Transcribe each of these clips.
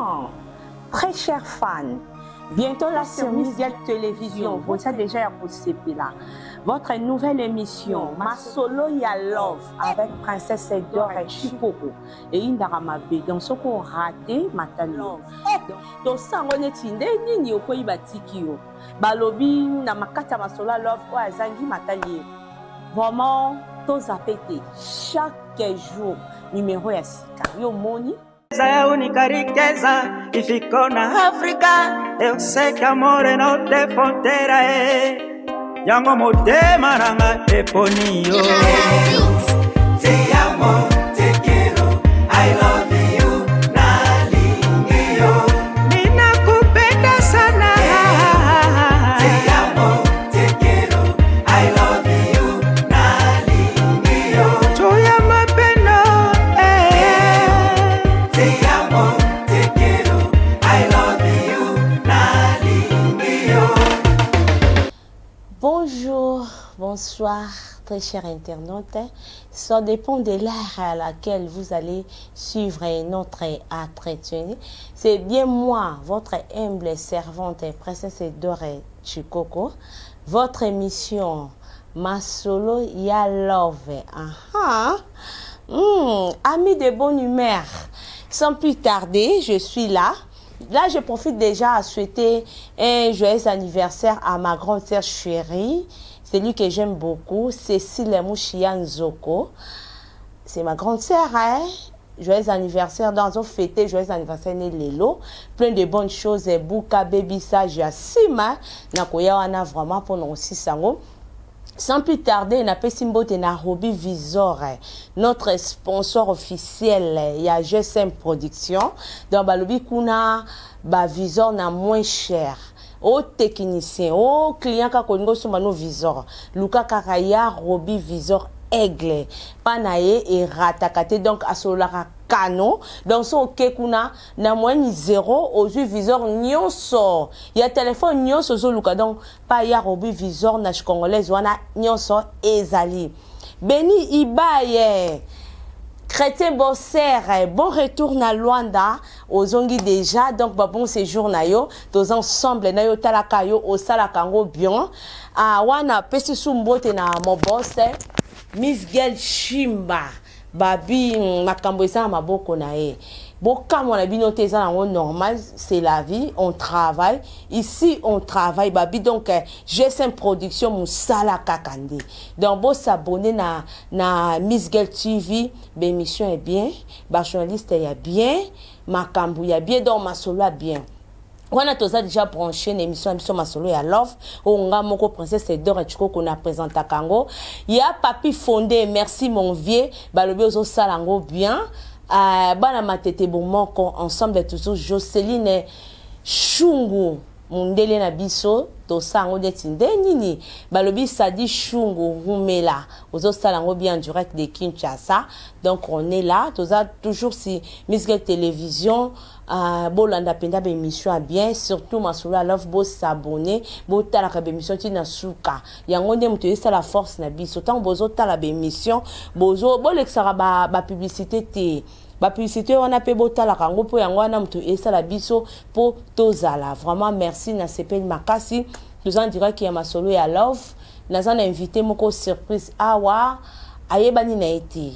Ah, très cher fan, bientôt là sur Miss Girl Télévision, vous êtes déjà ya kosepela. Votre nouvelle émission, Masolo ya Love, avec Princesse Dore Chikoko. Eyindaka mabe, donc soki oraté, matali yo. Tosango neti nde nini okoyi batiki yo. Balobi na makati ya Masolo ya Love oyo azangi matali ye. Vraiment, tozape te. Chaque jour, numéro ya sika. Yo moni. É a única riqueza que ficou na África. Eu sei que amor não tem fronteira, é. Yango motema na nga eponi yo. Te amo, te quiero, I love you, nalingi yo. Ninakupenda sana. Te amo, te quiero, I love you, nalingi yo. Tuya mapendo, eh. Te amo, te quiero, I love you, nalingi yo. Bonjour, bonsoir, très chers internautes. Ça dépend de l'heure à laquelle vous allez suivre notre entretien. C'est bien moi, votre humble servante, Princesse Doré Chikoko. Votre émission, Masolo Ya Love. Ah, Amis de bonne humeur. Sans plus tarder, je suis là. Là, je profite déjà à souhaiter un joyeux anniversaire à ma grande sœur chérie, celui que j'aime beaucoup, Cécile Mouchia Nzoko. C'est ma grande sœur, hein? Joyeux anniversaire, dans un fêté, joyeux anniversaire né lelo. Plein de bonnes choses, Buka, Baby Sage, Sima, nakoya wana vraiment pour nous aussi sango. Sans plus tarder, napesi mbote na Roby Visor, notre sponsor officiel ya GSM Production. Donc balobi kuna ba visor na moins cher. O technicien, o client ka kolingo somba no visor. Luka kaka ya Roby Visor Aigle. Pa na ye erataka te, donc asololaka kano. Donc so oke kuna na moyenne zéro ozwi visor nyonso ya telefone nyonso ozoluka. Donc pa ya Robi Visor na congolaise wana nyonso ezali. Beni Ibaye, Chrétien Bosser, bon retour na Luanda, ozongi déjà, donc ba bon séjour na yo, toza ensemble na yo, talaka yo osalaka yango bien. Ah, wana pesi su mbote na mon boss Miss Girl Shimba. Babi makambo eza na maboko na ye. Bokamwa na bino te, eza nango normal, c'est la vie, on travaille ici, on travaille. Babi donc GSM Production, mosala kaka nde. Donc bosabonner na Miss Girl TV, bémission est bien, bajournaliste ya bien, makambo ya bien, donc masolo ya bien wana. Toza déjà branché na émission ya biso Masolo ya Love, oyo nga moko Princesse Dora Chikoko na présentaka yango. Ya Papi Fondé, merci mon vieux, balobi ozosala yango bien. Bana Matete bomoko, ensemble toujours. Joceline Shungu, mundele na biso, tosala yango neti nde nini. Balobi Sadi Shungu Rumela, ozosala yango bien en direct de Kinshasa. Donc on est là, toza toujours si Miss Girl Télévision. Bolanda mpenza baémission ya bien, surtout Masolo ya Love. Bosabonner, botalaka baémission ntina suka. Yango nde moto esala force na biso. Ntango bozotala baémission, bolekisaka bapublicité te, bapublicité wana mpe botalaka yango, mpo yango wana moto esala biso mpo tozala. Vraiment merci, nasepeli makasi. Toza en direct ya Masolo ya Love. Naza na invité moko surprise awa, ayebani na ye te,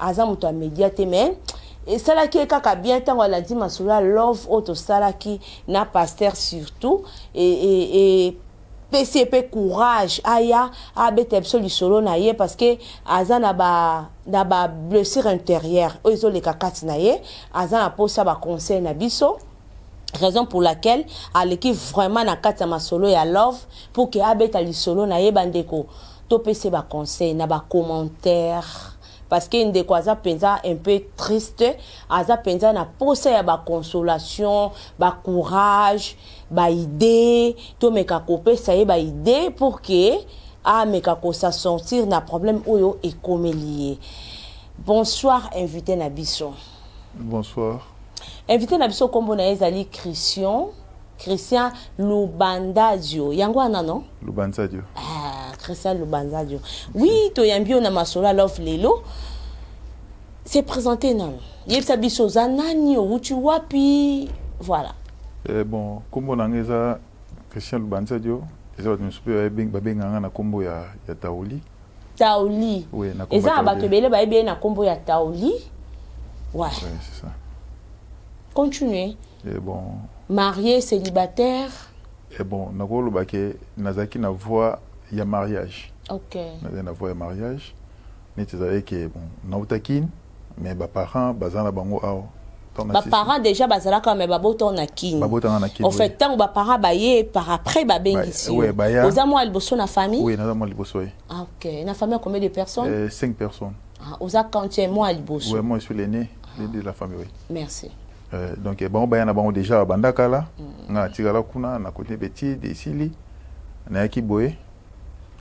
aza moto ya média te, mais esalaki ye kaka bien ntango alandi Masolo ya Love oyo tosalaki na pasteur. Surtout epesi ye mpe courage aya abeta biso lisolo na ye, parce que aza na ba blessure intérieure oyo ezoleka kati na ye. Aza na mposa baconseil na biso, raison pour laquelle aleki vraiment na kati ya Masolo ya Love pour ke abeta lisolo na ye. Bandeko, topesi baconseil na bacommentaire, parce que ndeko aza mpenza un peu triste, aza mpenza na posa ya baconsolation, bacourage, baidée. Tomeka kopesa ye baidée pour ke ameka kosa sortir na problème oyo ekomeli ye. Bonsoir, invité na biso. Bonsoir. Invité na biso, nkombo na ye ezali Christian Lubandadio. Yango wana, non? Lubanzadio. Ah, Christian Lubanzadio, oui. Toyambi yo na Masolo ya Love lelo. Se présenter nano, yebisa biso oza nani, owuti wapi. Voilà. Eh, bon, kombo na nga eza Christian Lubanzadio, eza bato mosusu mpe babengaka nga na kombo ya Taoli. Taoli. Oui, na kombo Eza na Taoli. Bato ebele bayebi ye na kombo ya Taoli. Ouais. Ouais, c'est ça. Continuez. Eh, bon, Marié, célibataire? Eh, bon, nakoloba ke nazalaki na voie ya mariage. Nazali na voie ya mariage, neti ezalaki ke bon, nautaki, mais baparents baza na bango awa. Ntango Baparents déjà bazalaka, mais babota na Kini. Babotanga na Kini. En fait, ntango baparents baye, par après babengisi Ouais, yo. Baya. Oza mwa liboso na famille? Oui, naza mwa liboso ye. Ah, ok. Na famille ya combien de personnes? Cinq personnes. Ah, oza quantième, mwa liboso. Ouais, moi je suis l'aîné, l'aîné de la famille, oui. Merci. Donc bango baya na bango déjà banda kala. Nga natikala kuna na kote betide esili, nayaki boye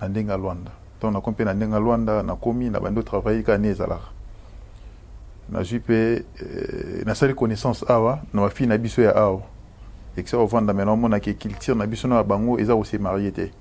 na ndenge ya Lwanda. Donc nakomi mpe na ndenge ya Lwanda, nakomi na bandi otravaille kaka nde ezalaka. Nazwi mpe nasali connaissance awa na bafille na biso ya awa ekisa kovanda, mais naomonaki culture na biso na ya bango eza kose marier te,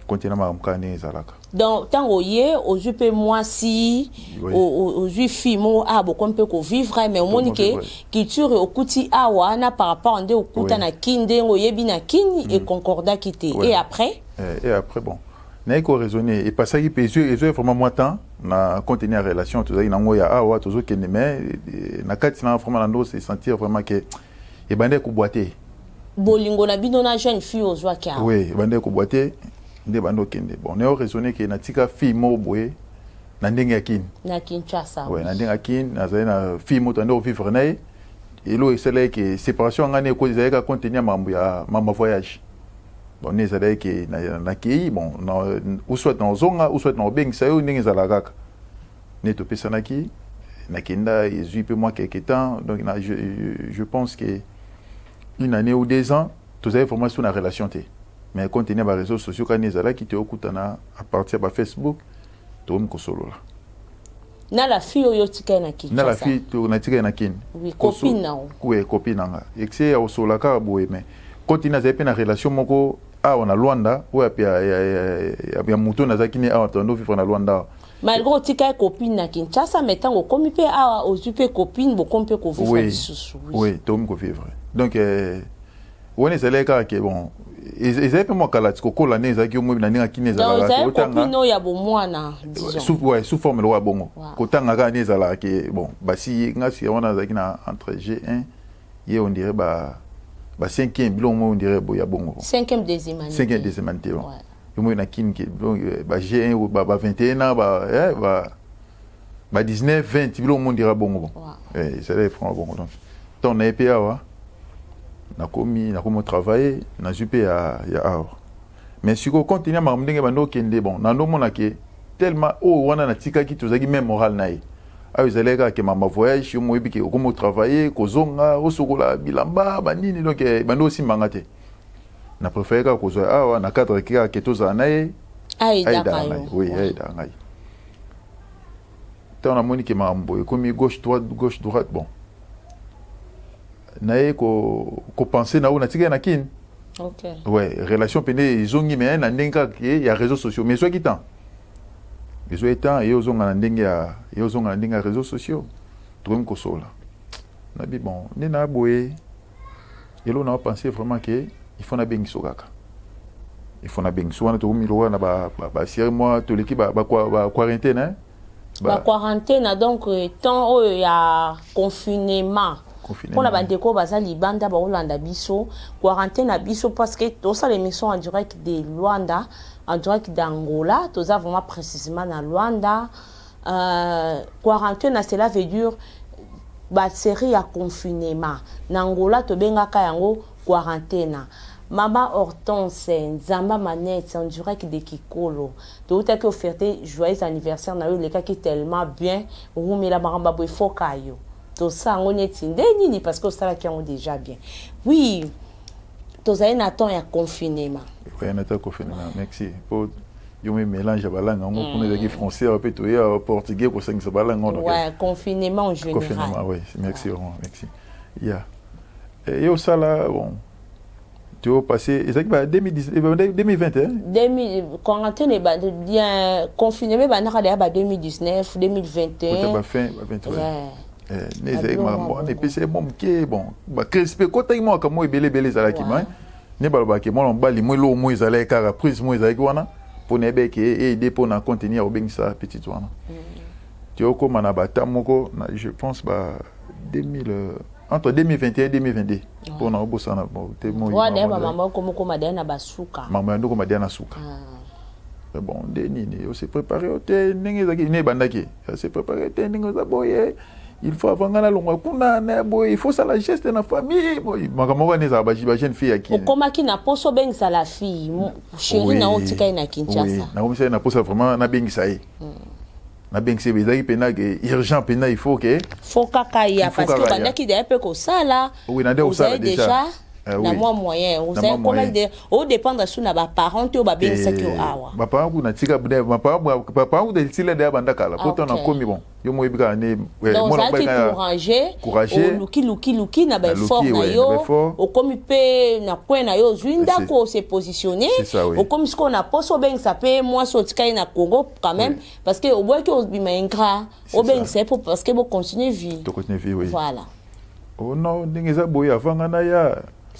kontina makambo kaka ndenge ezalaka. Donc ntango oye, ozwi mpe mwasi? Oui. Ozwi fille moko awa, bokomi mpe kovivre, mais omoni ke Vivre. Culture okuti awa na par rapport nde okuta na Kini, ndenge oyebi na Kini, ekoncordaki te. Ouais. Et après? Et après, bon, naye koraisonner, epasaki mpe ezwi vraiment mwa temps na compte tenu ya relation tozalaki nango ya awa tozokende, mais na kati na vraiment na ndo se sentir vraiment ke ebandaki kobwa te. Bolingo na bino na jeune fille ozwaki awa? Oui, ebandaki kobwa te nde ebandi okende. Bon, naye oraisonner ke natika fille moko boye na ndenge ya Kini. Na Kinshasa? Ouais, na ndenge ya Kini, nazali na fille moko tandi ovivre na ye. Eloko esalaki ke séparation ya ngai na ezalaki kaka compte tenu ya makambo ya mama voyage. Bon, nde ezalaki ke nakei, bon, ou soit na ozonga ou soit na obengisa yo, ndenge ezalaka kaka nde topesanaki. Nakenda, ezwi mpe mwa quelque temps, donc je pense que une année ou 2 ans tozali vraiment sur na relation te, mais compte tenu ya baréseaux sociaux kani ezalaki, toyokutana à partir ya bafacebook, tokomi kosolola. Na la fille oyo otikali na Na la Kinshasa? Fille natikali na Kini. Oui, copine na yo. Oui, copine na nga. Exe ya kosolola kaka boye, mais compte tenu azali mpe na relation moko awa na Lwanda oyo ya moto nazalaki ne awa, tondo vivre na Lwanda awa. Malgré otikali copine na Kinshasa, mais ntango okomi mpe awa, ozwi mpe copine, bokomi mpe kovivre lisusu? Oui, tokomi kovivre. Donc wana ezalaki kaka ke bon, ezali mpe mwa kala ti kokola nde ezalaki yo moyebi na ndenge akini. Donc ezalaka ezali ke otanga copine oyo ya bomwana, disons. Ouais, sous forme lokola bongo. Kotanga kaka nde ezalaka ke bon, basi nga sika wana azalaki na entre G1, ye on dirait ba 5e, biloko moko on dirait boye ya bongo. Cinquième des humanités. Cinquième des humanités, bon. Yo moyebi na Kini ke donc ba G1 ou ba 21 ans, ba 19, 20, biloko moko on dirait bongo, bon. Ezalaki vraiment bongo. Donc ntango naye mpe awa, nakomi otravaille, nazwi mpe ya awa, mais sikoyo compte tenu ya makambo ndenge bandi okende, bon, nandomona ke tellement oyo wana natikaki tozalaki même moral na ye awa, ezalaki kaka ke mama voyage, yo moyebi ke okomi otravaille, kozonga, osokola bilamba banini, donc bandi osimbanga te. Na préféré kaka kozwa awa na cadre kaka ke tozala na ye. Ayedaka Ayedaka yo. ngai, oui, ayedaka ngai. Ntango namoni ke makambo ekomi gauche droite, gauche droite, bon, naye kopense na oyo natikali na Kini. Ouais, relation pene ezongi, mais na ndenge kaka ke ya réseaux sociaux, mais ezwaki temps, ezwaki temps ye ozonga na ndenge ya ye ozonga na ndenge ya réseaux sociaux, tokomi kosola. Nabi bon, nde na boye eloko na pense vraiment ke il faut nabengiso kaka, il faut nabengiso wana. Tokomi lokola na basérie mwa toleki baquarantaine, hein? Baquarantaine, donc temps oyo ya confinement. Confinement. Mpona bandeko oyo baza libanda baolanda biso, quarantaine na biso, parce que tosala émission en direct de Luanda, en direct d'Angola, toza vraiment précisément na Luanda. Quarantaine, cela veut dire basérie ya confinement. Na Angola tobengaka yango quarantaine. Mama Hortense Nzamba Manette en direct de Kikolo, toutaki oferte joyeux anniversaire na yo, elekaki tellement bien. Rumela makambo boye, foka yo tosala yango neti nde nini, parce que osalaki yango déjà bien. Oui, tozali na temps ya confinement. Ouais, na temps confinement, merci po yo mi mélange ya balangue yango kuna ezalaki français, awa mpe toya portugais kosangisa balangue yango, donc Ouais, confinement en général. Confinement, oui, merci vraiment, merci. Yeah, ye osala bon, topassé ezalaki ba 2010, 2020, hein? 2000, quarantaine ebandi bien, confinement ebandaka deya ba 2019, 2021. Kota ba fin ba 20, ouais. Yeah. Ne ezalaki makambo wana, epesi ye mwa moke. Bon, bacrise mpe ekotaki, mwa makambo ebele ebele ezalaki. Ma nde balobaki mwana mobali mwa eloko mo ezalaki kaka prise mo ezalaki wana mpo na yebeke eaider mpo na contenir ya kobengisa petite wana. Ti okóma na bata moko na, je pense, ba 2000, entre 2021 2022, mpo na obosana te. Mama okomokoma deya na basuka. Mama ya ndoko madeya na suka. Bon, nde nini ose préparé o te, ndenge ezalaki ne ebandaki, ose préparé te, ndenge oza boye, il faut avant nga nalongwa kuna na boye, il faut sala geste na famille. Makambo moko wana ezala bajeune fille ya Kini. Okomaki na poso obengisa la fille chéri na otika ye na Kinshasa. Nakomisa ye na posa vraiment nabengisa ye, nabengisa ye. Ezalaki mpena ke urgent mpena, il faut ke faut kaka ya, parce que obandaki deya mpe kosala. Oui, na nde kosala déjà na mwa moyen, ozali odépendre su na baparent te oyo babengisaki yo awa. Baparent kuna tika, baparent kuna esila deya banda kala po to nakomi. Bon, yo moyebi kaka ne. Ozalaki courageux, oluki luki luki na baeffort na yo, okomi mpe na coin na yo, ozwi ndako, ose positionne, okomi sikoyo na poso obengisa mpe mwasi otikali na Congo quand même, parce que oboyaki obima ingrat, obengisa ye po parce que bocontinue vie. Tocontinue vie, oui. Voilà. Oh non, ndenge eza boye, avant nga na ya,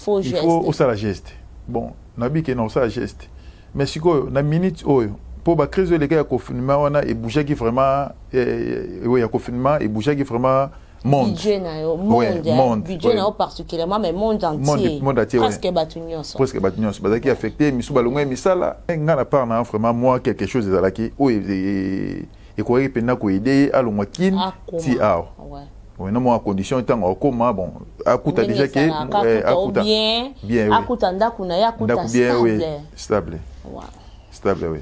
il faut osala geste. Bon, nayebi ke na osala geste, mais sikoyo na minute oyo, mpo bacrise oyo eleka ya confinement wana ebougeaki vraiment, ya confinement ebougeaki vraiment monde. Budget na yo, monde, monde, budget na yo particulièrement, mais monde entier. Monde entier. Presque bato nyonso. Presque bato nyonso bazalaki affecté, misu balongwa misala. Nga na part na vraiment moi quelque chose ezalaki oyo ekokaki mpenza koaider ye alongwa Kine ti awa. Oui, non, moi condition ntango akoma, bon, akuta déjà ke akuta bien, bien, oui. Akuta ndako na ye, akuta bien, stable. Oui, stable, stable, oui.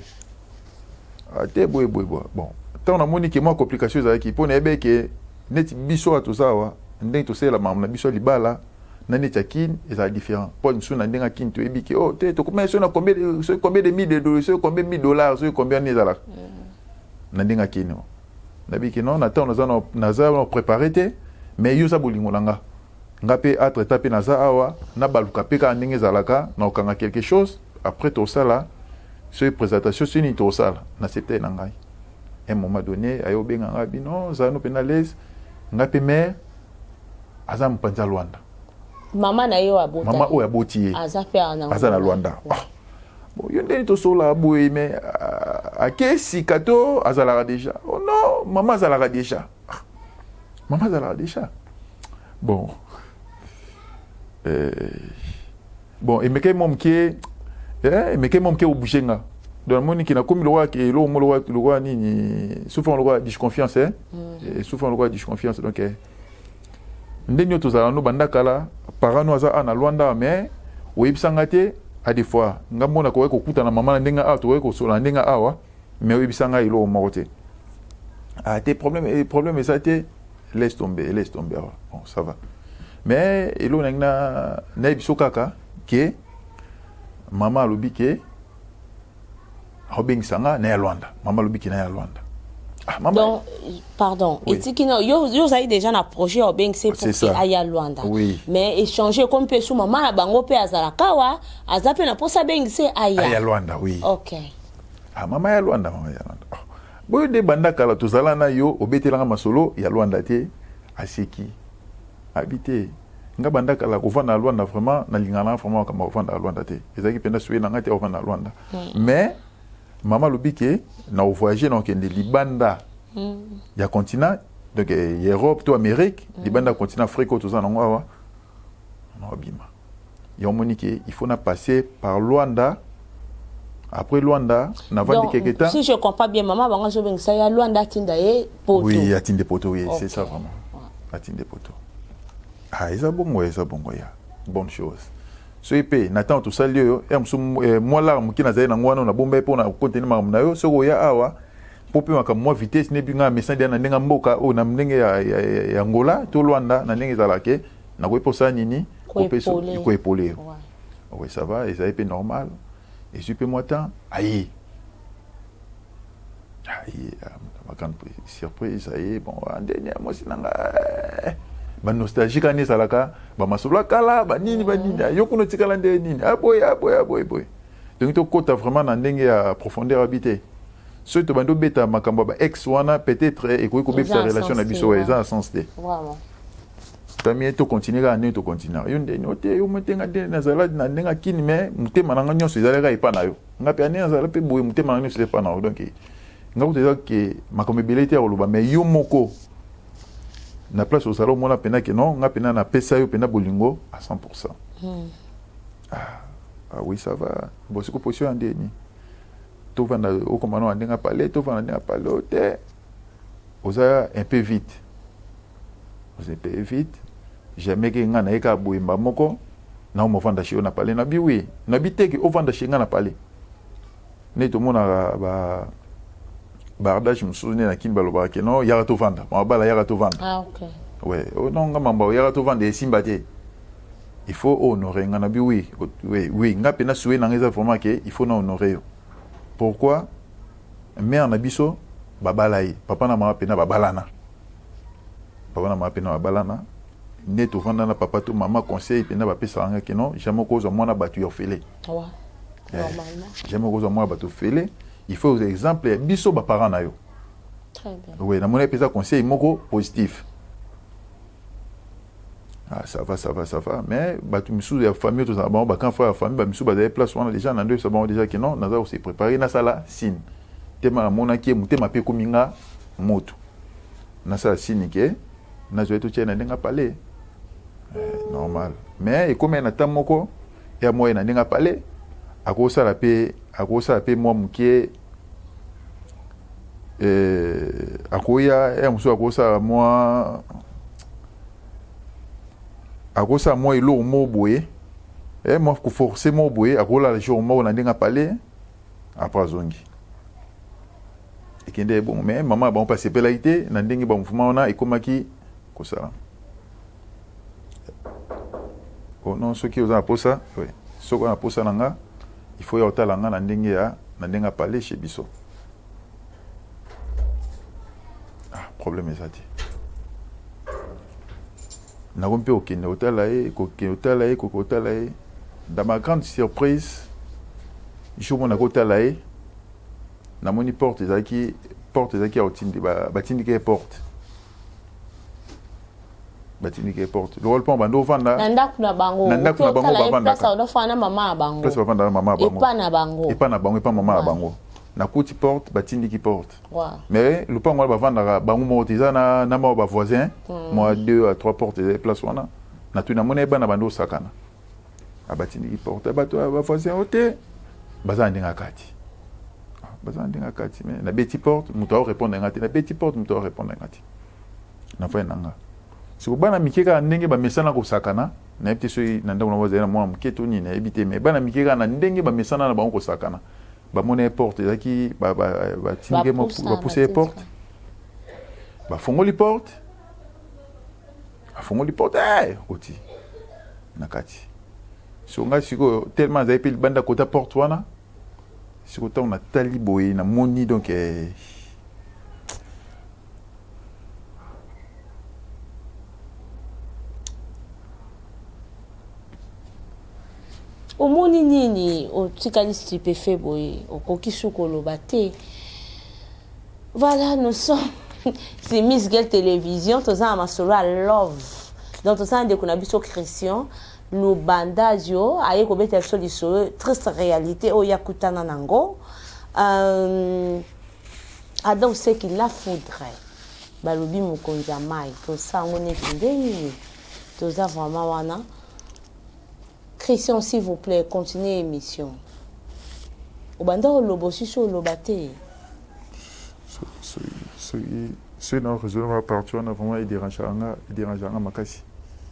Ate boye boye boye. Bon, ntango namoni ke mwa complication ezalaki, mpo nayebi ke neti biso awa toza awa, ndenge tosalela makambo na biso ya libala na neti ya Kine ezala différent, mpo mosusu na ndenge ya Kine toyebi ke oh te, tokoma soki na combien, soki combien de mille de, soki combien mille dollars, soki combien nini ezalaka na ndenge ya Kine. Nayebi ke non, na ntango naza na préparé te, mais yo oza bolingo na nga, nga mpe entre temps mpe naza awa, nabaluka mpe kaka ndenge ezalaka na kokanga quelque chose. Après tosala soki présentation, soki nini tosala na septe na ngai. Un moment donné aye obenga ngai, bino ozala no mpe na l'aise, ngai mpe mare aza mopanzi ya Lwanda. Mama na ye oyo abota. Mama oyo aboti ye. Aza mpe na aza na Lwanda. Ah. Bon, yo ndeni tosola boye, mais ake sika to azalaka déjà? Oh non, mama azalaka déjà. Ah. Mama azalaka déjà. Bon, bon, emekaki mwa moke, emekaki mwa moke obouge nga. Donc namoni ke nakomi lokola ke eloko mo lokola nini, souvent lokola disconfiance, eh? Souvent lokola disconfiance. Donc ndenge oyo tozala no banda kala, parent no aza a na Lwanda, mais oyebisanga te. A des fois nga mona koki kokutana mama na ndenge awa, tokoki kosola na ndenge awa, mais oyebisanga eloko moko te. Ah te, problème, problème eza te, laisse tomber, laisse tomber awa. Bon, ça va, mais eloko nangi na nayebi so kaka ke mama alobi ke aobengisa nga na ya Lwanda. Mama alobi ke na ya Lwanda. Ah, mama. Donc pardon, Oui. Etiki na yo, yo ozali déjà na projet ya obengisa pour C'est ke ça. aya Lwanda. Oui. Mais échanger comme mpe su mama na bango mpe azalaka awa, aza mpe na mposa abengisa ye aya aya. Lwanda, oui. Ah, mama ya Lwanda, mama ya Lwanda. Oh. Boyo nde banda kala tozala na yo, obetelanga masolo ya Lwanda te. Aseki, abi te, nga banda kala kovanda na Lwanda, vraiment nalingaka na vraiment makambo ya kovanda na Lwanda te. Ezalaki mpenza souhait na ngai te kovanda na Lwanda. Mais mama alobi ke na kovoyage, na kokende libanda ya continent, donc ya Europe to Amérique, libanda ya continent Afrique oyo toza nango awa, na obima yango. Moni ke il faut na passer par Lwanda. Après Lwanda navandi quelque temps. Si je comprends bien, mama bango azobengisa ya Lwanda, atinda ye Poto. Oui, atinde Poto, oui. C'est ça vraiment, atinde Poto. Ah, eza bongo, eza bongo ya bonne chose. Soki mpe na ntango tosali oyo ya mosu, mwa lara moke nazali nango wana, nabomba ye mpo na kontene makambo na yo. Soki oya awa mpo mpe makambo mwa vitesse, nebi ngai amesana deya na ndenge ya mboka oyo, na ndenge ya Ngola to Lwanda, na ndenge ezalaka ke nakoki mposala nini, koépauler. Yo. Oui, ça va, ezali mpe normal. Ezwi mpe mwa temps, aye aye, ma grande surprise, aye. Bon, ndeni ya mwasi na nga, banostalgie kaka nde ezalaka, bamasolo akala, banini banini, yo kuna otikala nde nini, aboye aboye aboye boye. Donc tokɔta vraiment na ndenge ya profondeur, abi te. Soki tobandi obeta makambo ya ba ex wana, peut-être ekoki kobebisa relation na biso, eza na sens te. Tamie, tocontinue kaka ndenge tocontinue. Yo ndeni o te, yo mote nga nde nazala na ndenge akini, mais motema na nga nyonso ezalaka epa na yo. Nga mpe ane nazala mpe boye, motema na nga nyonso eza epa na yo. Donc nga kutu eza ke makambo ebele te ya koloba, mais yo moko na place ozala, omona mpena ke non, nga mpena napesa yo mpena bolingo à 100. Ah, ah oui, ça va. Bon, siko position ya ndeni tovanda, okoma na ndenge apale, tovanda ndenge apale o te, oza un peu vite, oza un peu vite. Jamais ke nga naye kaka boyemba moko na omovanda chez yo na pale. Nabi oui, nabi te ke ovanda chez nga na pale. Nde tomonaka ba bardage mosusu nde na kini, balobaka ke non, yaka tovanda, mabala, yaka tovanda. Ah, okay. Ouais, oh, non, nga mamba yaka tovanda esimba te, il faut honorer nga. Nabi oui, oui, oui, nga mpena souhait na nga eza vraiment ke il faut na honorer yo. Pourquoi? Mère na biso babala ye, papa na mama mpena babalana, papa na mama mpena babalana. Nde tovanda na papa to mama, conseil mpena bapesaka nga ke non, jamais okozwa mwana bato ya ofele. Jamais okozwa mwana bato ofele, il faut exemple ya biso baparent na yo. Oui, namoni epesa conseil moko positif. Ah, ça va, ça va, ça va. Mais bato misusu ya famille, tozala bango bagrand frère ya famille, bamisusu bazali place wana déjà. Na ndoyebisa bango déjà ke non, naza kose préparer, nasala signe. Tema namonaki ye, motema mpe ekomi nga moto, nasala signe ke nazwa ye, totia ye na ndenge apale, normal. Mais ekomi na temps moko ya mwa ye na ndenge apale, akosala mpe, akosala mpe mwa moke, akoya ya mosusu, akosala mwa, akosala mwa eloko moko boye, mwa koforce moko boye, akolala jour moko na ndenge apale, après azongi, ekende bongo. Mais mama bango mpe asepelaki te na ndenge bamouvement wana ekomaki kosala. Oh non, soki oza na posa, oui, soki oza na posa na nga, il faut ya otala nga na ndenge ya na ndenge apale chez biso. Ah, problème eza te, nakomi mpe kokende kotala ye, kokende kotala ye, koke kotala ye. Dans ma grande surprise, jour moko nakotala ye, namoni porte ezalaki, porte ezalaki ya kotindi, batindiki ye porte, batindiki ye porte lokola mpo bando ovanda. Na ndako na bango. Na ndako na bango bavandaka. Place na mama na bango. Place bavandaka mama na bango. Epa na bango. Epa na bango, epa mama na bango. Nakuti porte, batindiki porte. Mais lupango wana bavandaka bango moko te, eza na mwa bavoisin, mwa deux à trois portes ezali place wana. Natuni, namoni ye bana bandi osakana, abatindiki porte, bato ya bavoisin oyo te, baza na ndenge ya kati, baza na ndenge ya kati. Mais nabeti porte, moto aorépondre nga te. Nabeti porte, moto aorépondre nga te. Nafai na nga siko, bana mike kaka ndenge bamesana kosakana, nayebi te soki na ndako na bazali na mwana moke to nini, nayebi te. Mais bana mike kaka na ndenge bamesana na bango kosakana, bamona ye porte ezalaki, batindiki, bapuse ye porte, bafongoli porte, afongoli porte, okoti na kati. So ngai sikoyo, tellement azali mpe libanda kota porte wana, sikoyo ntango natali boye, namoni donc Omoni nini? Otikali stupéfait boye, okoki su koloba te. Voilà, nous sommes, c'est Miss Girl Télévision. Toza na masolo ya love. Donc toza na ndeko na biso Christian Lubandazio, aye kobeta biso lisolo triste réalité oyo akutana nango. Adam Seki, la foudre, balobi mokonzi ya mai, tosala yango neti nde nini? Toza vraiment wana. Christian, s'il vous plaît, continuez émission. Obanda oloba, osisi oloba te. Soki na raisonnement ya parti wana, vraiment edérangeaka nga, edérangeaka nga makasi.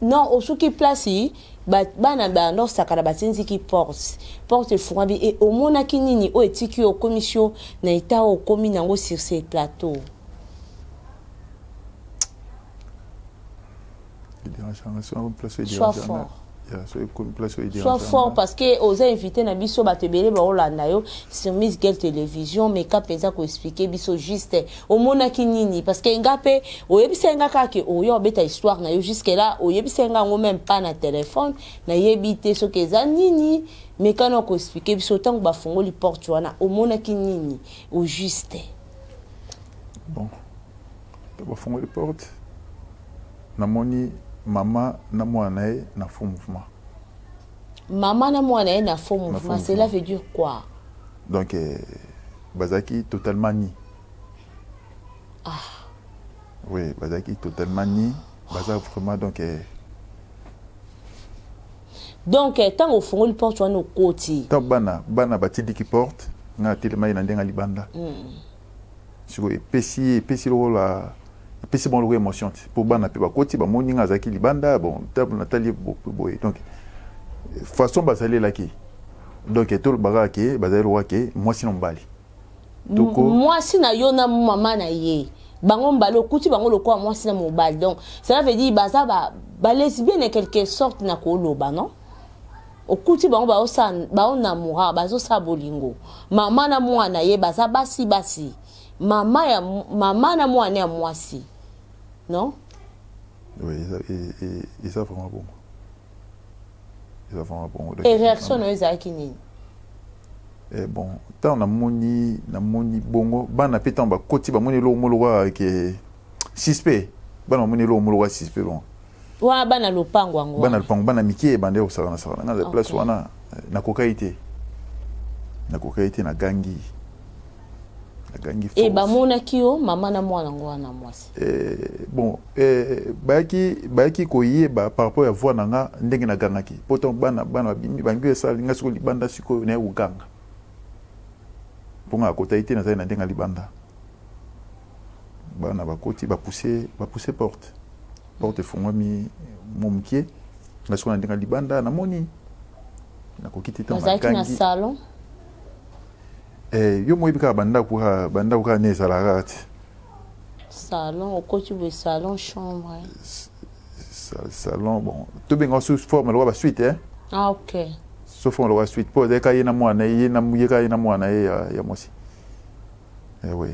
Non, osuki place bana banda osakana, batindiki porte, porte efungwami e omonaki nini oyo etiki yo okomisi yo na eta oyo okomi nango sur ce plateau? Edérangeaka nga, soki place Sois fort. Sois fort parce que oza invité na biso, bato ebele baolanda yo sur Miss Girl Télévision. Meka mpenza koexpliquer biso juste omonaki nini, parce que nga mpe oyebisa nga kaka ke oyo obeta histoire na yo jusque là, oyebisa nga yango même pas na téléphone, nayebi te soki eza nini. Meka na koexpliquer biso, ntango bafongoli porte wana, omonaki nini au juste? Bon, bafongoli porte, namoni mama na mwana na ye na faux mouvement. Mama na mwana ye na faux mouvement, cela veut dire quoi? Donc bazalaki totalement ni Ah. Oui, bazalaki totalement ni, baza vraiment donc Donc ntango ofongoli porte wana, okoti? Ntango bana batindiki porte, nga atelemaki na ndenge ya libanda. Sikoyo epesi lokola epesi bango lokola émotion te, mpo bana mpe bakoti, bamoni nga azalaki libanda. Bon, ntango natali boye, donc façon bazalelaki, donc tolobaka ke bazali lokola ke mwasi na mobali. Mwasi na yo na mama na ye, bango mibale okuti bango lokola mwasi na mobali. Donc cela veut dire baza balesbienne en quelque sorte na koloba, non? Okuti bango baonamura, bazosala bolingo, mama na mwana ye, baza basi basi, mama ya mama na mwana ya mwasi, non? Oui, eza vraiment bongo, eza vraiment bongo. Et réaction na yo ezalaki nini? Bon, ntango namoni bongo, bana mpe ntango bakoti, bamoni eloko mo lokola ke suspect. Bana bamoni eloko mo lokola suspect, bon. Wana bana lopango yango? Bana lopango, bana mike ebanda kosakana sakana. Nga na place wana nakokai te, nakokai te, nagangi, nagangi. E bamonaki yo mama na mwana yango wana mwasi? Bon, bayaki koyeba par rapport ya voix na nga, ndenge nagangaki, po ntango bana babimi, bangi esala nga sikoyo libanda. Sikoyo naye koganga, mpo nga akotaki te, nazali na ndenge ya libanda. Bana bakoti, bapousse porte, porte efungwami mwa mokie. Nga sikoyo na ndenge ya libanda namoni, nakoki te. Bazalaki na salon? Yo moyebi kaka bandako, kaka bandako kaka ne ezalaka kaka te. Salon, okoti boye, salon, chambre. Salon, bon, tobenga sous forme lokola basuite, eh? Ah, ok. Sous forme lokola suite, mpo azalaki ye na mwana ye, na ye kaka ye na mwana ye ya mwasi. Oui,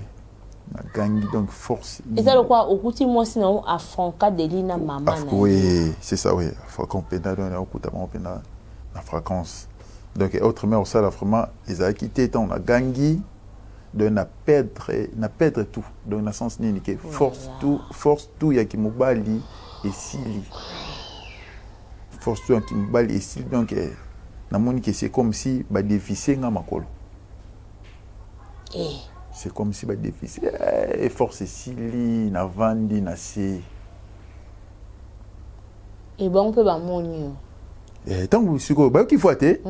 nagangi, donc force. Eza lokola okuti mwasi na yo afranka deli na mama na ye. Oui, c'est ça, oui, fréquence mpenza. Donc naokuta bango mpenza na fréquence. Donc autrement osala vraiment ezalaki te. Ntango nagangi, donc na perdre tout. Donc na sens nini ke force tout, force tout ya kimobali esili, force tout ya kimobali esili. Donc namoni ke c'est comme si badévisse nga makolo. C'est comme si badévisse, force esili, navandi na se. Ebongo mpe bamoni yo? Ntango sikoyo bayoki voix te,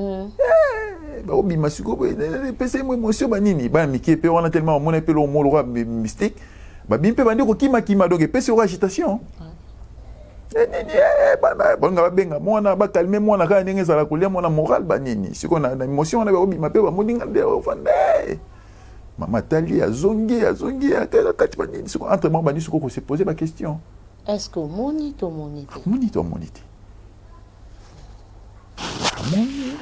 bakobima sikoyo, epesa mo émotion banini, bana mike mpe wana tellement bamona mpe eloko moko lokola mystique, babimi mpe bandi kokimakima. Donc epesi yoko agitation nini, bana balinga babenga mwana, bacalmer mwana kaka ndenge ezala kolia mwana moral banini. Sikoyo na émotion wana bakobima mpe bamoni nga nde ofanda. Mama atali, azongi, azongi kati banini. Sikoyo entre bango bandi sikoyo kose poser baquestion. Est ce que omoni to omoni te? Omoni to omoni te, amoni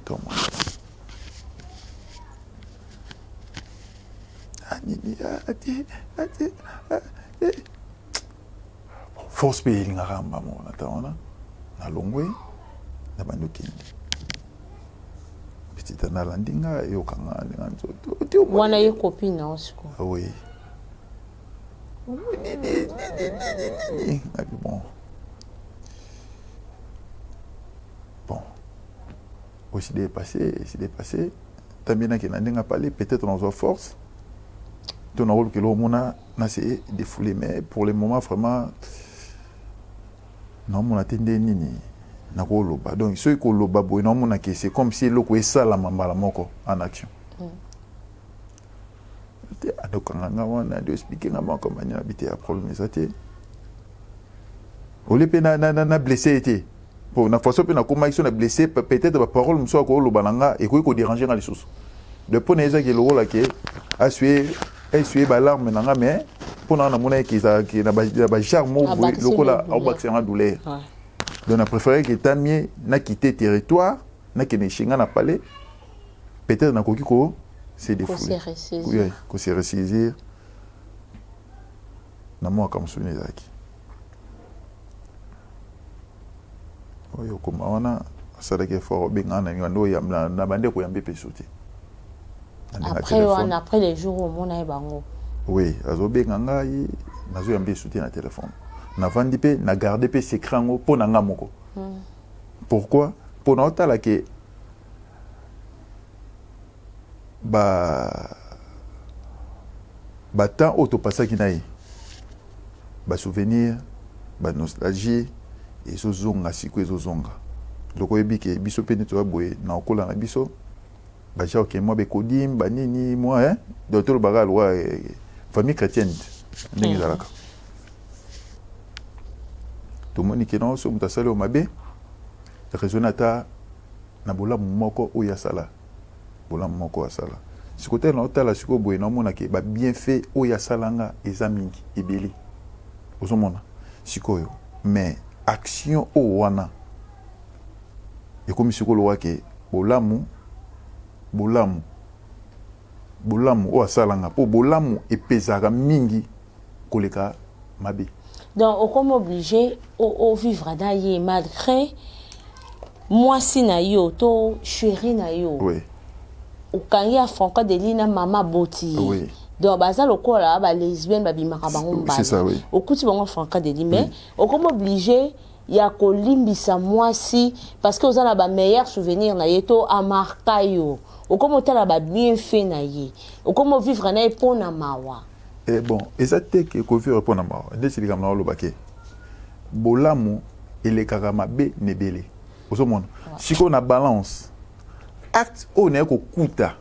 to omoni te, nini ate ate. Force mpe elingaka mbamo na ntango wana. Nalongwe na bandi okende petite, nalandi nga, eyokanga ndenge nzoto. Wana ye copine na yo sikoyo? Oui. Nini nini nini nini, nabi bon, aussi dépassé, esi dépassé. Tambi nakende na ndenge apale, peut-être nazwa force to nakolukela omona na se défoulé. Mais pour le moment vraiment naomona te nde nini nakoloba. Donc soki koloba boye, naomona ke c'est comme si eloko esalama mbala moko en action te. Andokanga nga wana, ando expliquer nga makambo nini, abi te ya problème eza te. Olie mpe na blessé ye te, po na façon mpe nakomaki so na blessé, peut-être baparole mosusu akoloba na nga ekoki kodéranger nga lisusu. De mpo na ezaki lokola ke essuyer balarme na nga, mais mpo na nga namonaki ezalaki na bagenre moko boye lokola aobakisa nga douleur. Donc na préféré que tamie na quitter territoire, na kende chez nga na palais, peut-être nakoki ko se défouler, oui, ko se ressaisir na mwa makambo mosusu ezalaki oyo okoma wana. Asalaki effort, obengana na ninga nde na bande koyamba mpe so te. Après wana, après les jours omona ye bango? Oui, azobenga ngai, nazoyamba esu te na telefone. Navandi mpe na garde mpe secret yango mpo na nga moko. Pourquoi? Mpo na otala ke ba batemps oyo topasaki na ye, basouvenir, banostalgie ezozonga. Sikoyo ezozonga loko oyebi ke biso mpe nde toza boye na okola na biso, baja oke mwa bekodim banini mwa, hein? Donc tolobaka lokwa famille chrétienne ndenge ezalaka. Tomoni ke non, so moto asali oyo mabe, raisonne ata na bolamu moko oyo asala, bolamu moko asala. Sikoyo tala, naotala sikoyo boye, naomona ke babienfait oyo asalanga eza mingi, ebele. Ozomona sikoyo, mais action oyo wana ekomi sikoyo lokola ke bolamu, bolamu, bolamu oyo asalanga, mpo bolamu epezaka mingi koleka mabe. Donc okomi obligé ovivre na ye malgré mwasi na yo to chéri na yo? Oui. Okangi ya Franco Deli na mama boti ye? Oui. Donc baza lokola balesbienne, babimaka bango. C'est ça, oui. Okuti bango Franco Deli, mais okomi obligé ya kolimbisa mwasi parce que oza na bameilleur souvenir na ye to amarka yo. Okomi otala babienfait na ye, okomi ovivre na ye mpo na mawa. Eh bon, eza te ke kovivre mpo na mawa. Ndeti likambo na oloba ke bolamu elekaka mabe na ebele. Ozomona sikoyo na balance, acte oyo naye kokuta,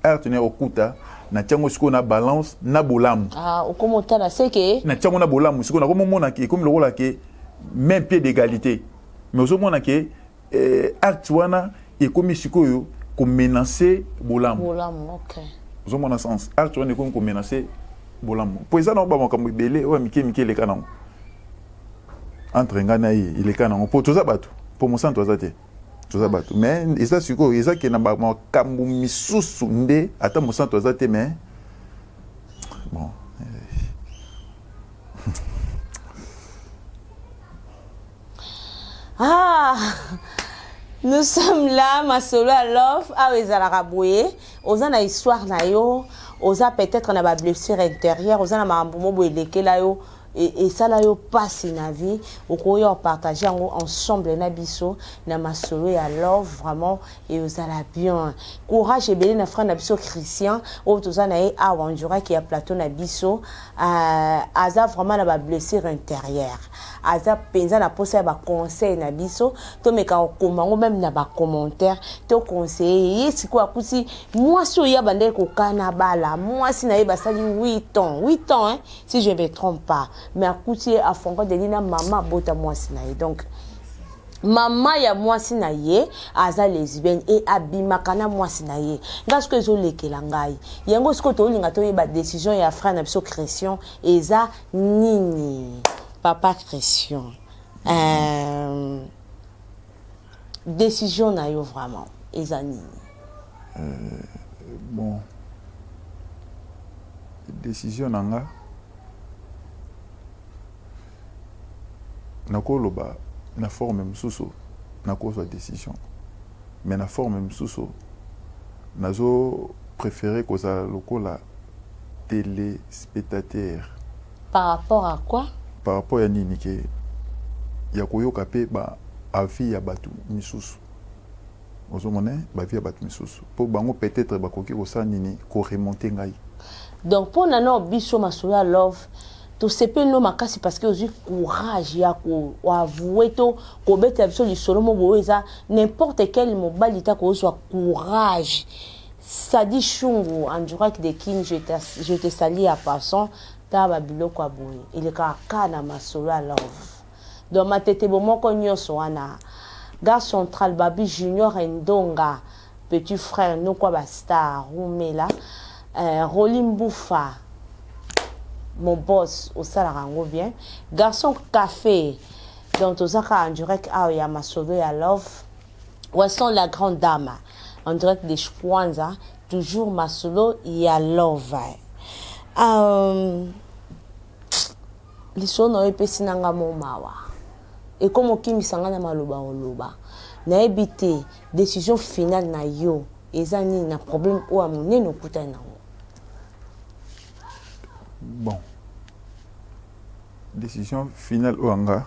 acte naye kokuta, natiango sikoyo na balance na bolamu. Ah, okomi otala seke. Natiango na bolamu. Sikoyo nakomomona ke ekomi lokola ke même pied d'égalité, mais ozomona ke acte wana ekomi sikoyo komenacer bolamu. Bolamu, ok. Ozomona sens, acte wana ekomi komenacer bolamu, po eza nango bamakambo ebele oyo ya mike mike eleka nango entre ngai na ye, eleka nango mpo toza bato, mpo mosantu aza te, toza bato. Mais eza sikoyo, eza ke na bamakambo misusu nde ata mosantu aza te, mais bon. Ah, nous sommes là, masolo ya love awa ezalaka boye. Oza na histoire na yo, oza peut-être na bablessure intérieure, oza na makambo mo boye elekela yo, esala yo mpasi na vie, okoya opartage yango ensemble na biso na masolo ya love. Vraiment ezala bien. Courage ebele na frère na biso Christian oyo toza na ye awa onduraki ya plateau na biso. Aza vraiment na bablessure intérieure, aza mpenza na posa ya baconseil na biso. Tomeka kokoma yango même na bacommentaire, toconseille ye. Sikoyo akuti mwasi oyo abandaki kokana bala mwasi na ye, basali 8 ans, 8 ans, hein, si je ne me trompe pas, mais akuti ye afranco deli na mama abota mwasi na ye. Donc mama ya mwasi na ye aza lesbienne e abimaka na mwasi na ye. Ngai sikoyo ezolekela ngai yango. Sikoyo tolinga toyeba décision ya frère na biso Christian eza nini. Papa Christian, décision na yo vraiment eza nini? Bon, décision na nga, nakoloba na forme mosusu, nakozwa décision, mais na forme mosusu nazo préféré kozala lokola téléspectateur. Par rapport à quoi? Par rapport ya nini ke ya koyoka mpe ba avis ya bato misusu. Ozomona baavis ya bato misusu, mpo bango peut-être bakoki kosala nini, koremonter ngai. Donc mpo na nao biso masolo ya love, tosepeli no makasi parce que ozwi courage ya koavouer to kobetela biso lisolo mo boye. Eza n'importe quel mobali ta kozwa courage. Sadi Shungu Andurak de King, je te salue en passant. Ta babiloko ya boye elekaka kaka na masolo ya love. Donc matete bomoko nyonso wana, gare centrale, babi Junior Endonga, petit frère nokwa bastar rumela, Roli Mbufa, mon boss, osalaka yango bien, garçon café. Donc toza kaka en direct awa ya masolo ya love. Weston la grande dame en direct de Chkwanza, toujours masolo ya love. Lisolo na yo epesi na nga mo mawa. Ekoma okimisa nga na maloba oloba. Nayebi te décision finale na yo eza nini na problème oyo ya monene okutani nango. Bon, décision finale oyo nga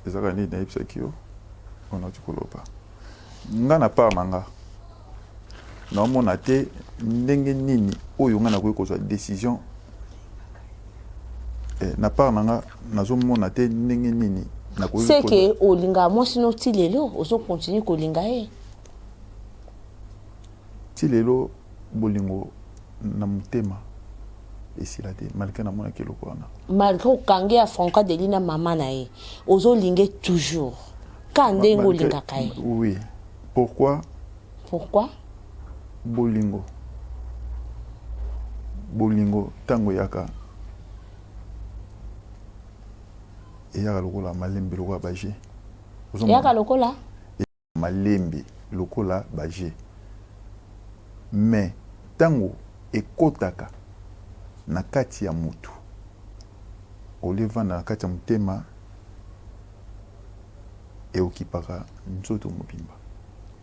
ezalaka nini? Nayebisaki yo oyo nauti koloba. Nga na part na nga, naomona te ndenge nini oyo nga nakoki kozwa décision. Na part na nga, nazomona te ndenge nini nakoki. C'est que olingaka mwasi no ti lelo, ozocontinue kolinga ye? Ti lelo bolingo na motema esila te, malgré namonaki eloko wana. Malgré okangi ya Franka Deli na mama na ye, ozolinga toujours ka ndenge olingaka ye? Oui. Pourquoi? Pourquoi? Bolingo ntango eyaka, eyaka lokola malembe, lokola baje. Eyaka lokola malembe, lokola baje. Mais ntango ekɔtaka na kati ya motu, olevanda na kati ya motema, eokipaka nzoto mobimba.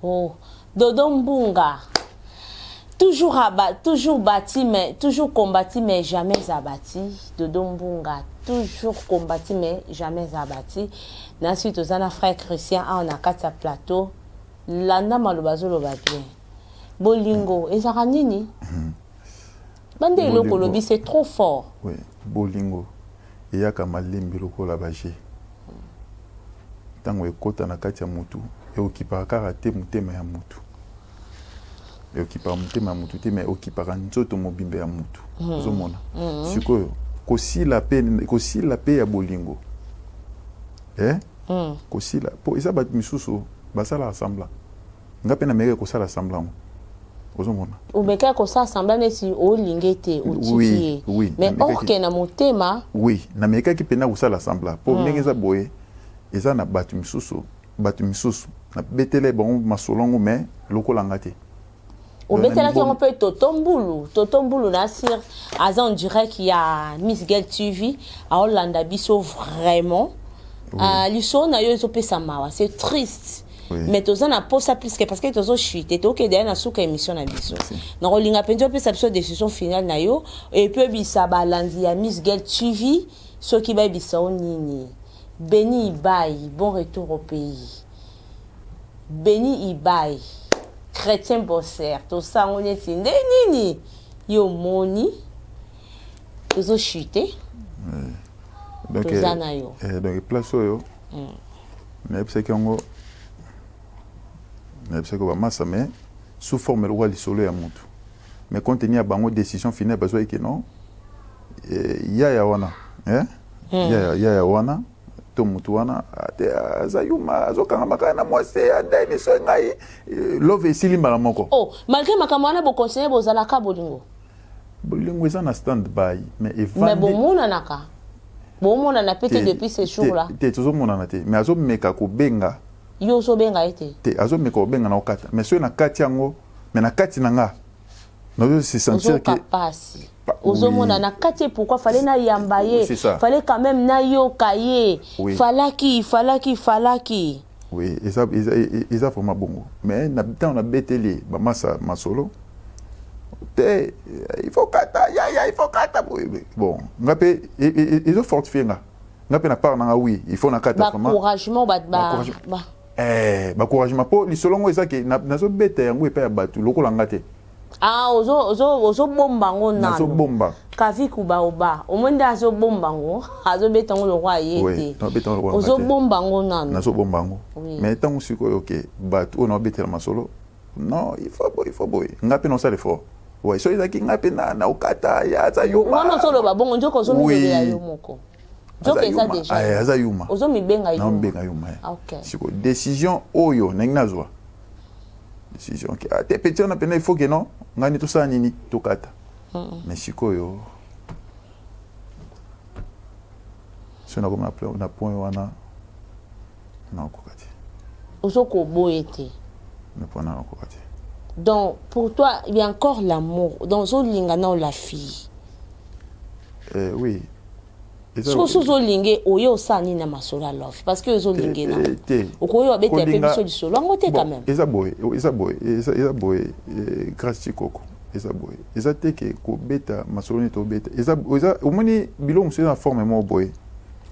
Oh, Dodo Mbunga, toujours toujours bâti mais toujours combattu mais jamais abattu. Dodo Mbunga, toujours combattu mais jamais abattu. Nasi toza na frère Christian awa na kati ya plateau. Landa maloba azoloba bien. Bolingo ezalaka nini? Bande eloko olobi, c'est trop fort. Oui, bolingo eyaka malembe lokola baje. Ntango ekɔta na kati ya motu, eokipaka kaka te motema ya motu, eokipaka motema ya motu te, mais eokipaka nzoto mobimba ya motu. Ozomona sikoyo kosila mpe ya bolingo, eh? Kosila po eza bato misusu basalaka semblant. Nga mpe namekaki kosala semblant ngo, ozomona. Omekaki kosala semblant neti olinge te, otiki ye? Oui. Mais orke na motema. Oui, namekaki mpena kosala semblant mpo ndenge eza boye, eza na bato misusu nabetela bango masolo yango, mais lokola nga te. Obetelaki yango mpe Toto Mbulu. Toto Mbulu na sir aza en direct ya Miss Gel TV, aolanda biso vraiment. Lisolo na yo ezopesa mawa, c'est triste. Mais toza na posa plus que parce que tozochute, tokende ya na suka émission na biso. Nakolinga mpenza opesa biso décision finale na yo et puis oyebisa balandi ya Miss Gel TV soki bayebisa yo nini. Beni Ibai, bon retour au pays. Beni Ibai, chrétien bosser, tosango neti nde nini yo moni tozochute. Toza na yo. Donc place oyo nayebisaki yango, nayebisaki bamasa, mais sous forme lokola lisolo ya motu. Mais compte tenu ya bango décision finale bazwaki ke non, yaya wana, yaya wana to motu wana te, aza yuma, azokanga kaka na mwasi adani. So ngai love esili mbala moko. Oh, malgré makambo wana, bocontinue bozalaka bolingo? Bolingo eza na stand by, mais evandi. Mais bomonanaka, bomonana pe te depuis ce jour là? Te, tozomonana te, mais azomeka kobenga. Yo ozobenga ye te? Te, azomeka kobenga na okata, mais soki na kati yango, mais na kati na nga nazo se sentir que pasi ozomona na kati. Pourquoi fallait nayamba ye? Fallait quand même nayoka ye. Falaki, falaki, falaki. Oui, eza vraiment bongo. Mais na ntango nabeteli bamasa masolo te, il faut kata yaya, il faut kata. Bon, nga mpe ezofortifie nga, nga mpe na part na nga, oui, il faut na kata. Baencouragement. Baencouragement, mpo lisolo yango eza ke nazobeta yango epai ya bato lokola nga te. Ah, ozobomba yango nano? Nazobomba. Kavi kubaoba, omoi nde azobomba yango, azobeta yango lokwa ye te. Ozobomba yango nano? Nazobomba yango, mais ntango sikoyo ke bato oyo naobetela masolo, non, il faut boye, il faut boye, nga mpe naosala effort. Ouais, so ezalaki nga mpe na okata ya aza yuma. Wana ozoloba bongo, nzoka ozomilobela yo moko, nzoka eza déjà aza yuma. Ozomibenga yuma? Naomibenga yuma. Sikoyo décision oyo ndenge nazwa décision ke te, petit wana mpena il faut ke non, ngai nde tosala nini, tokata. Mais sikoyo so nakomi na point wana. Nakokoka te. Ozokoboye te. Mpona nakokoka te. Donc pour toi, il y a encore l'amour. Donc ozolinga nao la fille? Oui. Soki ozolinga, oye osala nini na masolo ya love? Parce que ozolinga na te. Okoki babetela mpe biso lisolo yango te quand même? Eza boye, eza boye, eza boye, Grâce Chikoko, eza boye. Eza te ke kobeta masolo nini tobeta. Eza omoni biloko mosusu eza na forme moko boye.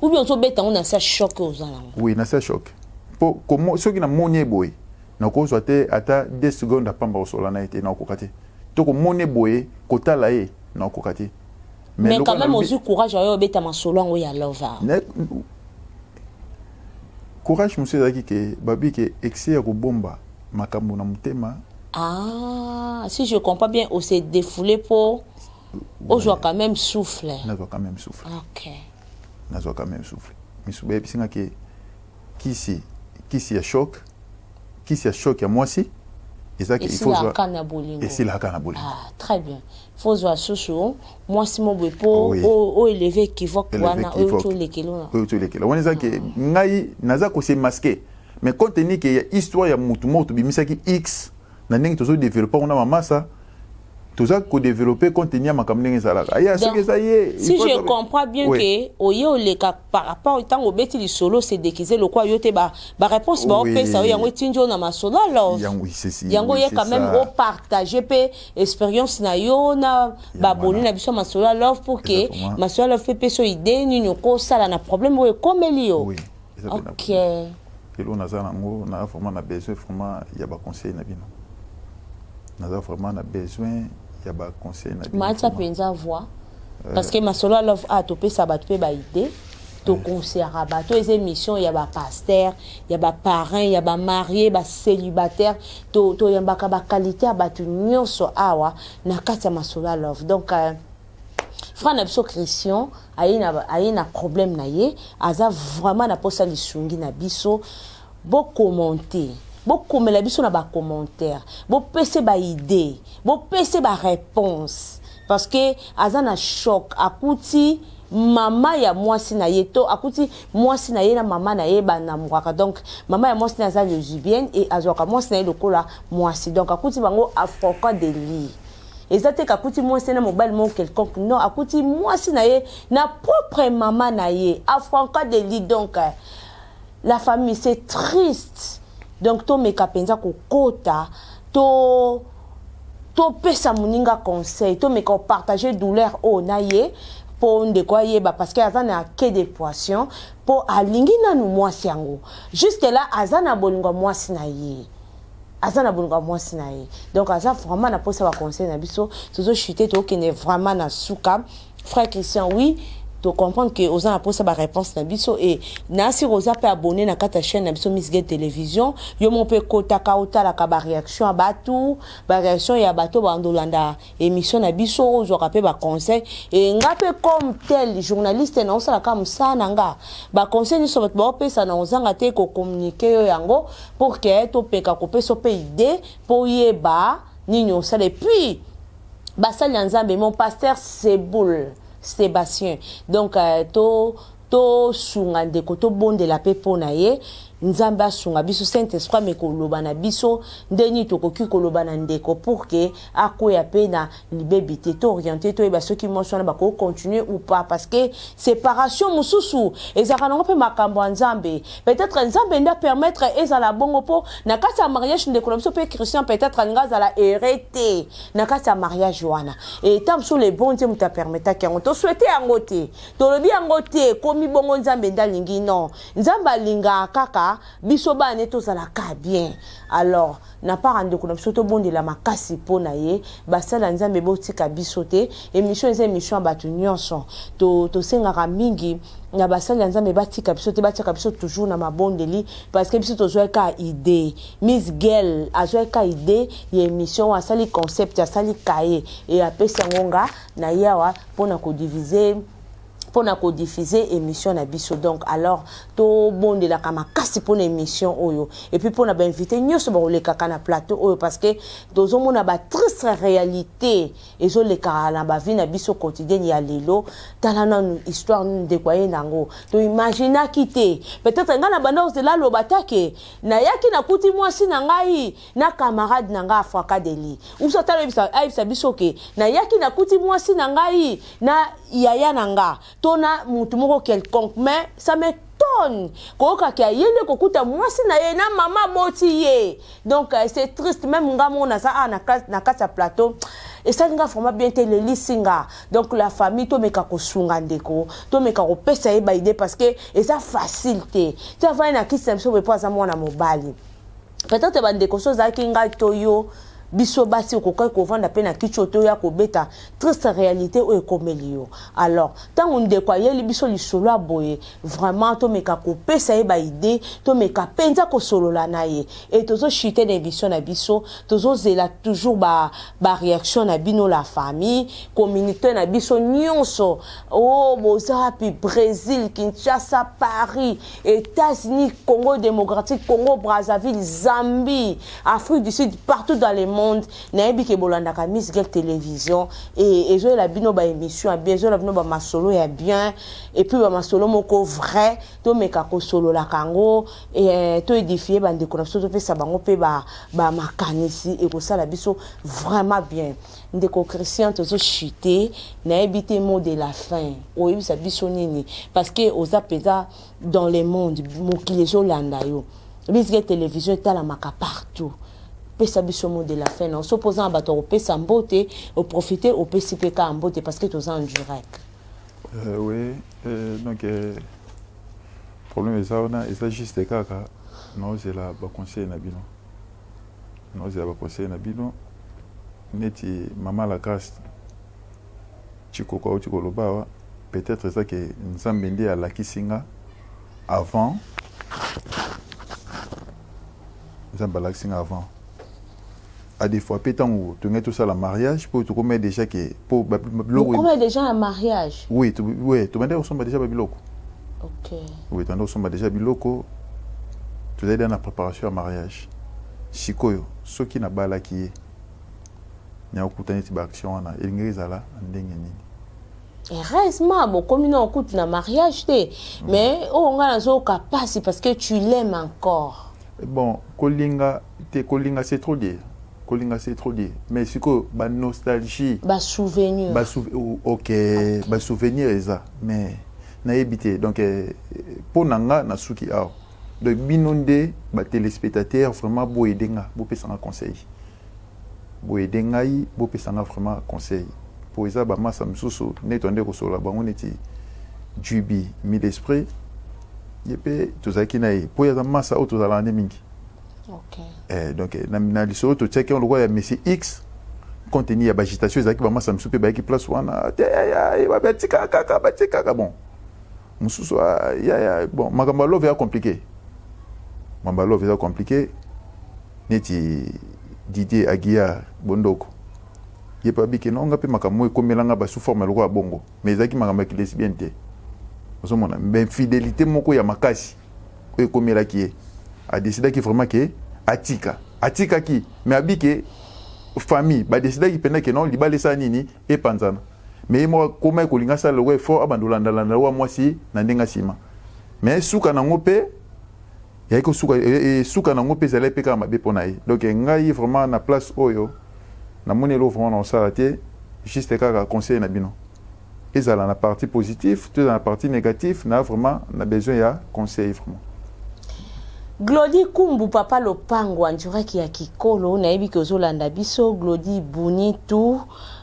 Ou bien ozobeta yango na se ya choc oza nango? Oui, na se ya choc. Po soki namoni ye boye, nakozwa te ata 2 secondes apamba kosola na ye te, nakokoka te. To komoni ye boye, kotala ye, nakokoka te. Mais quand même ozwi courage oyo obeta masolo yango ya love. Courage mosusu ezalaki ke babi ke excès ya kobomba makambo na motema. Ah, si je comprends bien, ose défoulé po ozwa quand même souffle. Nazwa quand même souffle. Ok. Nazwa quand même souffle. Misu bayebisinga ke kisi, kisi ya choc, kisi ya choc ya mwasi ezaki esilaka na bolingo. Esilaka na bolingo. Ah, très bien. Faut ozwa susu mwasi mo boye mpo oyo élevé équivoque wana oyo tolekela. Oyo tolekela wana eza ke ngai naza kose masquer, mais compte tenu ke ya histoire ya mutu moko tobimisaki x na ndenge tozodévelopper ngo na mamasa, toza kodévelopper contenu ya makambo ndenge ezalaka aya soki eza ye. Si je comprends bien, oui, ke oye oleka par rapport ntango obeti lisolo, se déguise lokwa yo te, baréponse baopesa yo yango etindi yo na masolo. Alors yango oye quand même opartage mpe expérience na yo na baboni na biso ya masolo ya love, pour ke masolo ya love mpe peso idée nini okosala na problème oyo ekomeli yo. Ok. Eloko naza nango, naza vraiment na besoin vraiment ya baconseil na bino. Naza vraiment na besoin ya baconseil na bino. Matia mpenza voix, parce que masolo ya love a topesa bato mpe baidée, toconseillera bato. Eza émission ya bapasteur, ya baparrain, ya bamarie, bacélibataire. Toyambaka baqualité ya bato nyonso awa na kati ya masolo ya love. Donc frère na biso Christian aye na problème na ye, aza vraiment na posa lisungi na biso. Bokommente, bokomela biso na bacommentaire, bopese baidée, bopese baréponse, parce que aza na choc. Akuti mama ya mwasi na ye, to akuti mwasi na ye na mama na ye banamwaka. Donc mama ya mwasi na ye aza lesbienne e azwaka mwasi na ye lokola mwasi. Donc akuti bango en flagrant délit. Eza te kakuti mwasi na mobali moko quelconque, non, akuti mwasi na ye na propre mama na ye en flagrant délit. Donc la famille, c'est triste. Donc tomeka mpenza kokota, to topesa moninga conseil, tomeka kopartage douleur oyo na ye mpo ndeko ayeba, parce que aza na quai de poisson mpo alingi nanu mwasi yango. Jusque là aza na bolingo ya mwasi na ye, aza na bolingo ya mwasi na ye. Donc aza vraiment na mposa baconseil na biso. Tozochute, tokende vraiment na suka. Frère Christian, oui, tocomprendre ke oza na mposa baréponse na biso. E nasi oza mpe abonné na kati ya chaîne na biso Miss Gate Télévision, yo mo mpe ekotaka, otalaka baréaction ya bato, baréaction ya bato bandolanda émission na biso, ozwaka mpe baconseil. E nga mpe comme tel journaliste na osalaka mosala na nga, baconseil nyonso bato baopesa na ozanga te kocommuniquer yo yango, pour ke topeka kopesa mpe idée mpo oyeba nini osala. Et puis basali ya Nzambe, mon pasteur Seboul Sébastien, donc to tosunga ndeko, tobondela mpe mpo na ye. Nzambe asunga biso, Saint Esprit ame koloba na biso nde nini tokoki koloba na ndeko pour ke akwea mpe na libebi te. Tooriente, toyeba soki mwasi wana bakoki continuer ou pas, parce que séparation mosusu ezalaka nango mpe makambo ya Nzambe. Peut-être Nzambe nde apermettre ezala bongo mpo na kati ya mariage ndeko na biso mpe Christian peut-être alingi azala ere te na kati ya mariage wana. Eta mosusu le bon Dieu moto apermetaki yango. Tosouhaite yango te, tolobi yango te, ekomi bongo, Nzambe nde alingi. Non, Nzambe alingaka kaka biso bana ne tozalaka bien. Alors na part ya ndeko na biso, tobondela makasi mpo na ye. Basala Nzambe, botika biso te. Émission eza émission ya bato nyonso. Tosengaka mingi na basali ya Nzambe batika biso te, batiaka biso toujours na mabondeli, parce que biso tozwaki ka idée. Miss Gel azwaki ka idée ya émission oyo, asali concept, asali cahier e apesi yango nga na ye awa mpona kodiviser. Pona ko diffuser emission na biso donc alors to bondelaka makasi pona emission oyo et puis pona ba invité nyoso ba kolekaka na plateau oyo parce que tozo mona ba triste réalité ezo lekaka na ba vie na biso quotidienne ya lelo. Tala nanu histoire nini ndeko aye nango, to imaginaki te. Peut-être nga na banda kozela aloba ta ke nayaki nakuti mwasi na ngai na camarade na nga Afrakadeli, ou soit ayebisa ayebisa biso ke nayaki nakuti mwasi na ngai na yaya na nga to na mutu moko quelconque. Mais ça m'étonne koyoka ke aye nde kokuta mwasi na ye na mama aboti ye. Donc c'est triste. Même nga moko naza awa na kati ya plateau, esali nga vraiment bien te, elelisi nga. Donc la famille, tomeka kosunga ndeko, tomeka kopesa ye ba idée, parce que eza facile te. Ti avandi na kiti na biso boye, mpo aza mwana mobali. Peut-être bandeko, so ozalaki ngai to yo, biso basi, okokaki kovanda mpe na kiti oyo toya kobeta triste réalité oyo ekomeli yo. Alors ntango ndeko ayeli biso lisolo ya boye, vraiment tomeka kopesa ye ba idée, tomeka mpenza kosolola na ye. E tozochute na émission na biso, tozozela toujours ba réaction ba na bino, la famille, communauté na biso nyonso. O boza wapi? Brésil, Kinshasa, Paris, États-Unis, Congo démocratique, Congo Brazzaville, Zambie, Afrique du Sud, partout dans le monde, nayebi ke bolandaka Miss Girl Télévision e ezoyela bino ba émission ya bien, ezoyela bino bamasolo ya bien et puis bamasolo moko vrai. Tomeka kosololaka yango, toédifie bandeko na biso, topesa bango mpe bamakanisi, ekosala biso vraiment bien. Ndeko Christian, tozochute, nayebi te, mot de la fin oyebisa biso nini? Parce que oza mpenza dans le monde, mokili ezolanda yo, bisike télévision etalamaka partout. Pesa biso mot de la fin na so mpoza na bato ya kopesa mbote, oprofite, opesi mpe kaka mbote, parce que toza en direct. Oui, donc problème eza wana, eza juste kaka naozela ba conseil na bino, naozela ba conseil na bino. Neti mama la Grâce Chikoko auti koloba awa, peut-être eza ke Nzambe nde alakisi nga avant, Nzambe alakisi nga avant. A des fois mpe ntango tongai tosala mariage, mpo tokomai déjà ke mpo biloko déjà na mariage. Oui, tobandaki kosomba déjà babiloko. Oui, tobandaki kosomba déjà biloko, tozali déjà na préparation ya mariage. Sikoyo soki nabalaki ye, nakokuta neti ba action wana, elingaki ezala ndenge nini? Heureusement bokomi na okutu na mariage te. Mais oyo ngai nazoyoka mpasi, parce que tu l'aimes encore. Bon, kolinga te, kolinga c'est trop dire, kolinga c'est trop dire, mais sikoyo ba nostalgie. Ba souvenir. Ok, ba souvenir eza, mais nayebi te. Donc mpo na nga, nasuki awa. Donc bino nde ba téléspectateur, vraiment boyede nga, bopesanga conseil, boyede ngai, bopesanga vraiment conseil, mpo eza bamasa mosusu nde toande kosolola bango, neti Jubi Mille Esprit, ye mpe tozalaki na ye, mpo ye aza masa oyo tozalaka nde mingi. Donc na lisolo totiaki yango lokola ya Monsieur X, compte tenu ya ba agitation ezalaki, bamasa mosusu mpe bayaki place wana te, batikaka kaka, batikaka. Bon, mosusu ya bon, makambo ya love eza compliqué, makambo ya love eza compliqué. Neti Didier Aguiar Bondoko, ye mpe abiki nonga mpe makambo ekomelanga ba sous forme lokola bongo, mais ezalaki makambo ya lesbienne te. Ozomona infidélité moko ya makasi oyo ekomelaki ye, adécidaki vraiment ke atika, atikaki. Mais abike famille badécidaki mpenza ke non, libala esala nini, epanzana. Mais ye moko akoma kolinga asala lokola effort, abanda olandalanda wa mwasi na ndenge nsima. Mais suka nango mpe yaki kosuka, suka nango mpe ezalaki mpe kaka mabe mpo na ye. Donc ngai vraiment na place oyo namoni eloko vraiment na kosala te, juste kaka conseil na bino, ezala na partie positif to ezala na partie négatif, na vraiment na besoin ya conseil vraiment. Glodi Kumbu, papa lopango anduraki ya kikolo, nayebi ke ozolanda biso. Glodi Bunitu,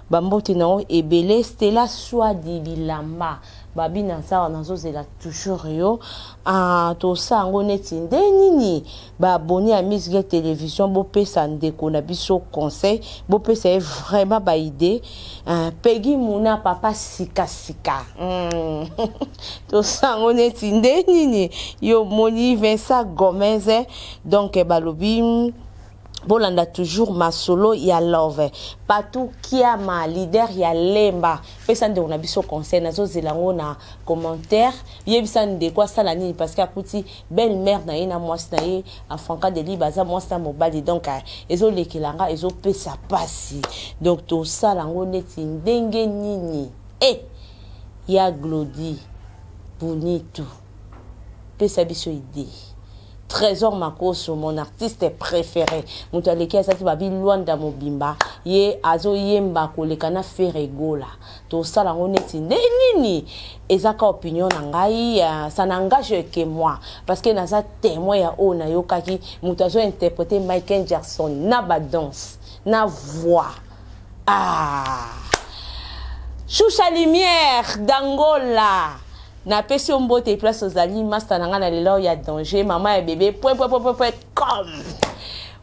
bambote na yo ebele. Stela Swadi Bilamba, babi na nsawa, nazozela toujours yo. Tosala yango neti nde nini? Ba abonné ya Miss Girl Télévision, bopesa ndeko na biso conseil, bopesa ye vraiment ba idée. Pegi Muna, papa sikasika, tosala yango neti nde nini? Yo moni Vincent Gomez, donc balobi. Bolanda toujours Masolo ya Love. Patou Kiama, leader ya Lemba. Pesa ndeko na biso conseil, nazozela yango na commentaire. Yebisa ndeko asala nini parce que akuti belle mère na ye na mwasi na ye Franca de Liba aza mwasi na mobali, donc ezolekela nga, ezopesa pasi. Donc tosala yango neti ndenge nini? Eh, ya Glody Bunitu, pesa biso idée. Trésor Makoso, mon artiste préféré, moto aleki azalaki babi Lwanda mobimba, ye azoyemba koleka na Ferre Gola. Tosala yango neti nde nini? Eza ka opinion na ngai, ça n'engage que moi parce que naza témoin ya oyo nayokaki. Moto azointerpréter Michael Jackson na badanse na voix. Ah, Shusha Lumière d'Angola, napesi yo mbote place ozali, master na ngai na lelo ya danger, mama ya bébé point point point point point comme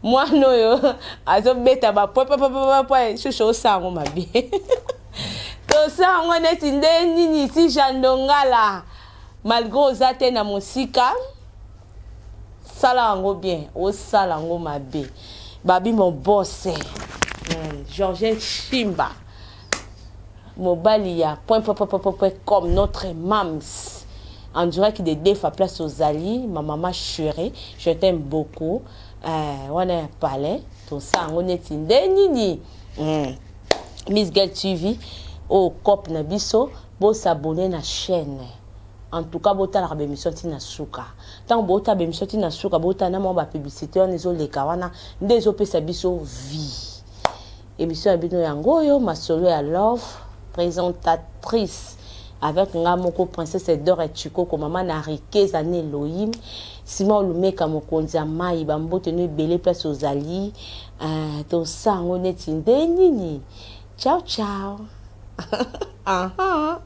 mwana oyo azobeta ba point point point point point. Shusha, osala yango mabe, tosala yango neti nde nini? Si Jandongala, malgré oza te na mosika, sala yango bien, osala yango mabe. Babi mon boss, Georgin Chimba, mobali ya point point point point point comme notre mams en direct de Defa, place ozali, ma maman chérie, je t'aime beaucoup. Wana ya palais, tosala yango neti nde nini? Miss Girl TV oyo cope na biso, bos'abonner na chaîne. En tout cas, botalaka baémission ntina suka. Ntango botala baémission ntina suka, botala na mwa bapublicité wana ezoleka wana nde ezopesa biso vie. Émission ya bino yango oyo, Masolo ya Love, présentatrice avec nga moko, Princesse Dor Chikoko, mama na Rikeza na Elohim nsima olumeka, mokonzi ya mai. Bambote no ebele place ozali. Tosala yango neti nde nini? Ciao ciao. Aha.